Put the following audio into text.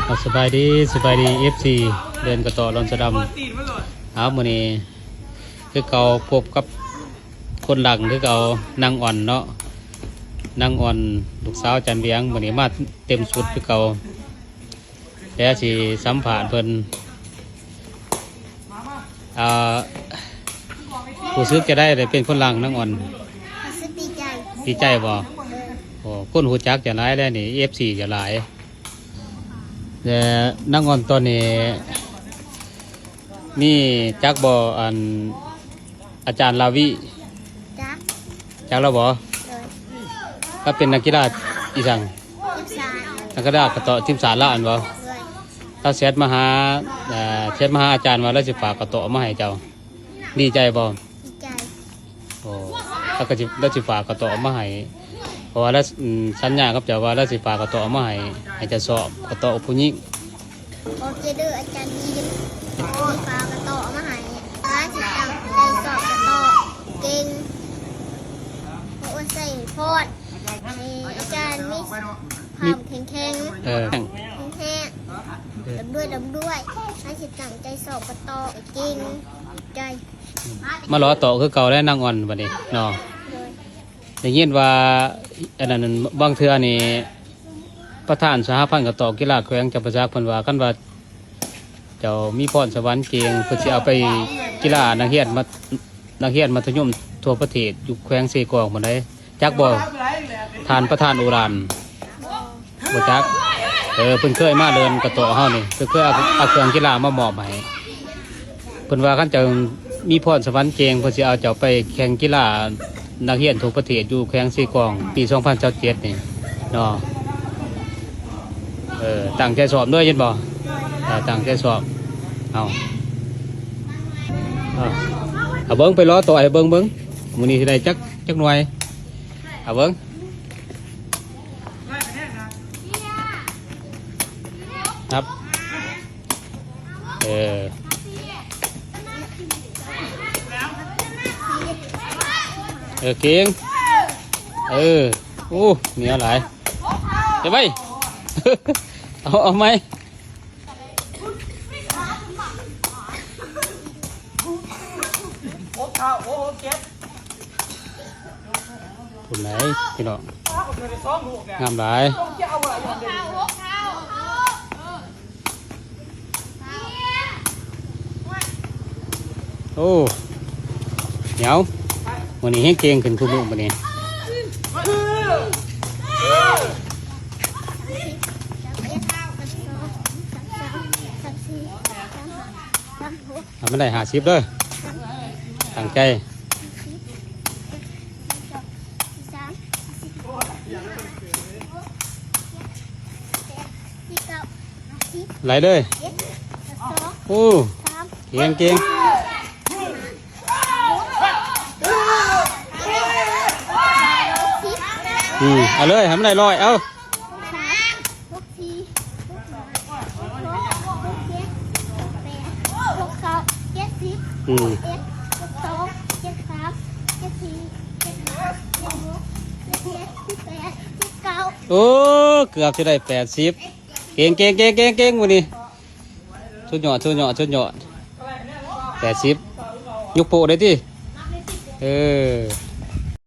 ເອົາ ສະບາຍດີ ສະບາຍດີ ເອັຟຊີ ເດີ່ນກະເຕາະລອນສະດຳ. ເອົາ ມື້ນີ້ຄືເກົ່າ ພົບກັບຄົນດັງຄືເກົ່າ ນາງອ່ອນເນາະ, ນາງອ່ອນ ລູກສາວອາຈານວຽງ. ມື້ນີ້ມາເຕັມຊຸດຄືເກົ່າ ແຕ່ຊິສຳພາດເພິ່ນ. ອ່າ ຮູ້ສຶກຈັ່ງໃດໄດ້ເປັນຄົນດັງ ນາງອ່ອນ? ຮູ້ສຶກດີໃຈ. ດີໃຈບໍ່? ໂອ້ ຄົນຮູ້ຈັກເຈົ້າຫຼາຍແລ້ວນີ້ ເອັຟຊີ ເຈົ້າຫຼາຍ. ແລະ ນາງອ່ອນຕອນນີ້ມີຈັກບໍ່ ອັນ ອາຈານລາວີ? ຈັກ. ຈັກແລ້ວບໍ່? ໂດຍ. ລາວເປັນນັກກິລາອີຫຍັງ? ທີມຊາດ. ນັກກິລາກະເຕາະທີມຊາດລາວຫັ້ນບໍ່? ໂດຍ. ລາວແຊັດມາຫາ ເອີ ແຊັດມາຫາອາຈານວ່າລາວຊິຝາກກະເຕາະມາໃຫ້ເຈົ້າ. ດີໃຈບໍ່? ດີໃຈ. ໂອ້ ລາວກະຊິ ລາວຊິຝາກກະເຕາະມາໃຫ້ ເພາະວ່າລາວ ອືມ ສັນຍາກັບເຈົ້າວ່າລາວຊິຝາກກະເຕາະມາໃຫ້ ໃຫ້ເຈົ້າຊອບກະເຕາະຜູ້ຍິງ. ຂອບໃຈເດີອາຈານດີນ ທີ່ຝາກກະເຕາະມາໃຫ້. ລາວຊິຕັ້ງໃຈຊອບກະເຕາະເກັ່ງ ເພາະວ່າໃສ່ພອນ ໃຫ້ອາຈານມີຄວາມແຂງແຂງ ເອີ ແຂງແຮງ ເອີ ລຳລວຍ ລຳລວຍ. ລາວຊິຕັ້ງໃຈຊອບກະເຕາະໃຫ້ເກັ່ງໃຈ. ມາຫຼໍ່ເຕາະຄືເກົ່າແລ້ວນາງອ່ອນບັດນີ້ເນາະ. ໂດຍ. ໄດ້ຍິນວ່າ ອັນນັ້ນ ບາງເທື່ອນີ້ ປະທານສະຫະພັນກະເຕາະກິລາແຂວງຈຳປາສັກ ເພິ່ນວ່າ ຄັນວ່າເຈົ້າມີພອນສະຫວັນເກັ່ງ ເພິ່ນຊິເອົາໄປກິລານັກຮຽນ ມະ ນັກຮຽນມັດທະຍົມທົ່ວປະເທດ ຢູ່ແຂວງເຊກອງພຸ້ນໃດ໋. ຈັກບໍ່ ທ່ານປະທານໂອລານ? ບໍ່ຈັກ. ເອີ ເພິ່ນເຄີຍມາເດີ່ນກະເຕາະເຮົານີ້ ເພິ່ນເຄີຍເອົາ ເອົາເຄື່ອງກິລາມາມອບໃຫ້. ເພິ່ນວ່າຄັນເຈົ້າມີພອນສະຫວັນເກັ່ງ ເພິ່ນຊິເອົາເຈົ້າໄປແຂ່ງກິລານັກຮຽນທົ່ວປະເທດຢູ່ແຂວງເຊກອງ ປີສອງພັນຊາວເຈັດນີ້ເນາະ. ເອີ ຕັ້ງໃຈຊ້ອມເດີ ຍິນບໍ່? ເອີ ຕັ້ງໃຈຊ້ອມ. ເອົາ ເອົາ ເອົາເບິ່ງ ໄປຫຼໍ່ເຕາະໃຫ້ເບິ່ງ ເບິ່ງ ມື້ນີ້ຊິໄດ້ຈັກ ຈັກໜ່ວຍ. ເອົາເບິ່ງ ນັບ ເອີ ເອີ ເກັ່ງ ເອີ ໂອ້ ໜຽວຫຼາຍ ເກັບໄວ້ ເອົາ ເອົາໃໝ່. ພຸ້ນໃດພີ່ນ້ອງ ງາມຫຼາຍ. ໂອ້ ໜຽວ ມື້ນີ້ແຮງເກັ່ງຂຶ້ນຄູ່ມື້ມື້ນີ້. ເອົາມັນໄດ້ຫ້າສິບເດີ ຕັ້ງໃຈ. ໄຫຼເລີຍ. ໂອ້ ເກັ່ງ ເກັ່ງ. ອືມ ເອົາເລີຍ ໃຫ້ມັນໄດ້ຮ້ອຍ ເອົາ. ອືມ ໂອ້ ເກືອບຈະໄດ້ແປດສິບ. ເກັ່ງ ເກັ່ງ ເກັ່ງ ເກັ່ງ ເກັ່ງ ມື້ນີ້ ສຸດຍອດ ສຸດຍອດ ສຸດຍອດ. ແປດສິບ ຍົກໂປ້ໄດ້ຕິ. ເອີ